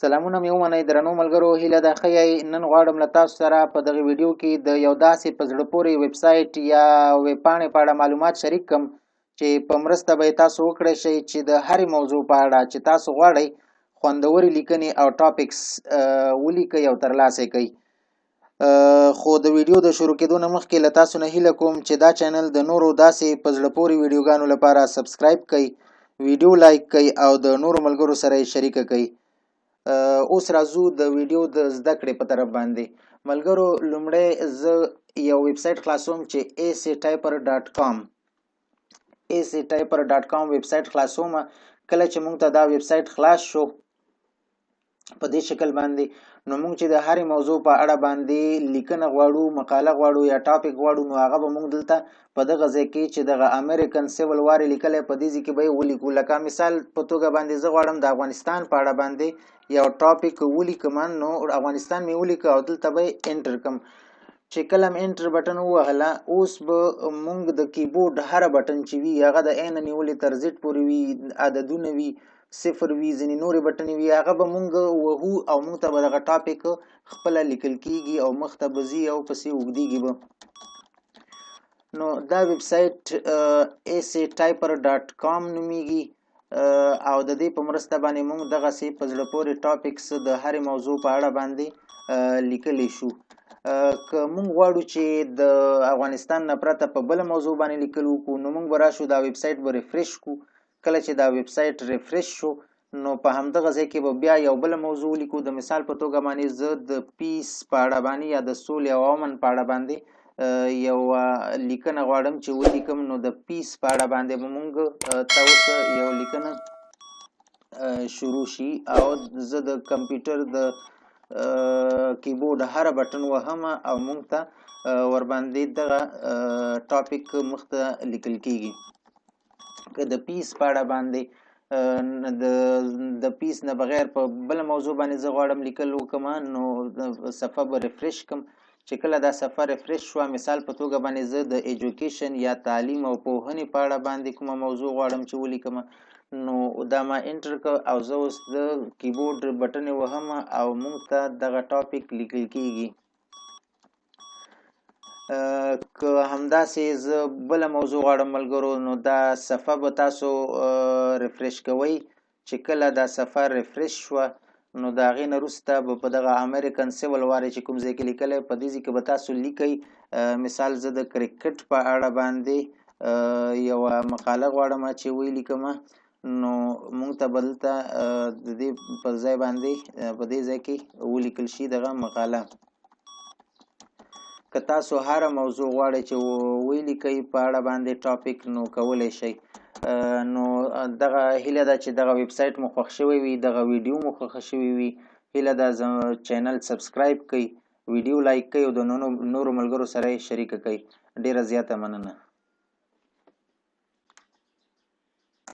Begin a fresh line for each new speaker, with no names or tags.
سلامونه مې ومنئ درنو ملګرو، هیله ده ښه یئ. نن غواړم له تاسو سره په دغه ویډیو کې د یو داسې په زړه پورې ویب سایټ یا ویب پاڼې په اړه معلومات شریک کړم چې په مرسته به یې تاسو وکړی شئ چې د هرې موضوع په اړه چې تاسو غواړئ خوندورې لیکنې او topics ولیکئ او ترلاسه یې کړئ. خو د ویډیو د شروع کېدو نه مخکې له تاسو نه هیله کوم چې دا چینل د نورو داسې په زړه پورې ویډیوګانو لپاره subscribe کړئ، ویډیو لایک کړئ او د نورو ملګرو سره یې شریکه کړئ. اوس راځو د ویډیو د زده کړې په طرف باندې. ملګرو، لومړی زه یو ویب سایټ خلاصوم چې essaytyper.com، essaytyper.com ویب سایټ خلاصوم. کله چې مونږ ته دا ویب سایټ خلاص شو په دې شکل باندې، نو مونږ چې د هرې موضوع په اړه باندې لیکنه غواړو، مقاله غواړو یا topic غواړو، نو هغه به مونږ دلته په دغه ځای کې چې دغه American Civil War لیکلی په دې ځای کې به یې ولیکو. لکه مثال په توګه باندې زه غواړم د افغانستان په اړه باندې یو topic ولیکم، نو افغانستان مې ولیکه او دلته به یې enter کړم. چې کله مې enter button ووهله، اوس به مونږ د کیبورډ هره بټن چې وي هغه د A نه نیولې تر Z پورې وي، عددونه وي، صفر وي، ځینې نورې بټنې وي، هغه به مونږ وهو او مونږ ته به دغه topic خپله لیکل کیږي او مخته به ځي او پسې اوږدېږي به. نو دا ویب سایټ essaytyper.com نومیږي او د دې په مرسته باندې مونږ دغسې په زړه پورې topics د هرې موضوع په اړه باندې لیکلی شو. که مونږ غواړو چې د افغانستان نه پرته په بله موضوع باندې لیکل وکړو، نو مونږ به راشو دا ویب سایټ به refresh کړو. کله چې دا ویب سایټ refresh شو، نو په همدغه ځای کې به بیا یو بله موضوع ولیکو. د مثال په توګه باندې زه د peace په اړه باندې یا د سولې او امن په اړه باندې یو لیکنه غواړم چې ولیکم، نو د peace په اړه باندې به مونږ ته اوس یو لیکنه شروع شي او زه د کمپیوټر د کیبورډ هره بټن وهم او مونږ ته ورباندې دغه topic مخته لیکل کیږي. که د peace په اړه باندې د peace نه بغیر په بله موضوع باندې زه غواړم لیکل وکړم، نو صفحه به refresh کړم. چې کله دا صفحه refresh شوه، مثال په توګه باندې زه د education یا تعلیم او پوهنې په اړه باندې کومه موضوع غواړم چې ولیکم، نو دا ما enter کړ او زه اوس د کیبورډ بټنې وهم او مونږ ته دغه topic لیکل کیږي. که همداسې زه بله موضوع غواړم ملګرو، نو دا صفحه به تاسو refresh کوئ. چې کله دا صفحه refresh شوه، نو د هغې نه وروسته به په دغه American Civil War چې کوم ځای کې لیکلی په دې ځای کې به تاسو لیکئ. مثال زه د کرکټ په اړه باندې یوه مقاله غواړم چې ویې لیکم، نو مونږ ته به دلته د دې په ځای باندې په دې ځای کې ولیکل شي دغه مقاله. که تاسو هره موضوع غواړئ چې ویې لیکئ په اړه باندې topic، نو کولی شئ. نو دغه هیله ده چې دغه ویب سایټ مو خوښ شوی وي، دغه ویډیو مو خوښه شوې وي. هیله ده چینل subscribe کړئ، ویډیو لایک کړئ او د نورو ملګرو سره یې شریکه کړئ. ډېره زیاته مننه.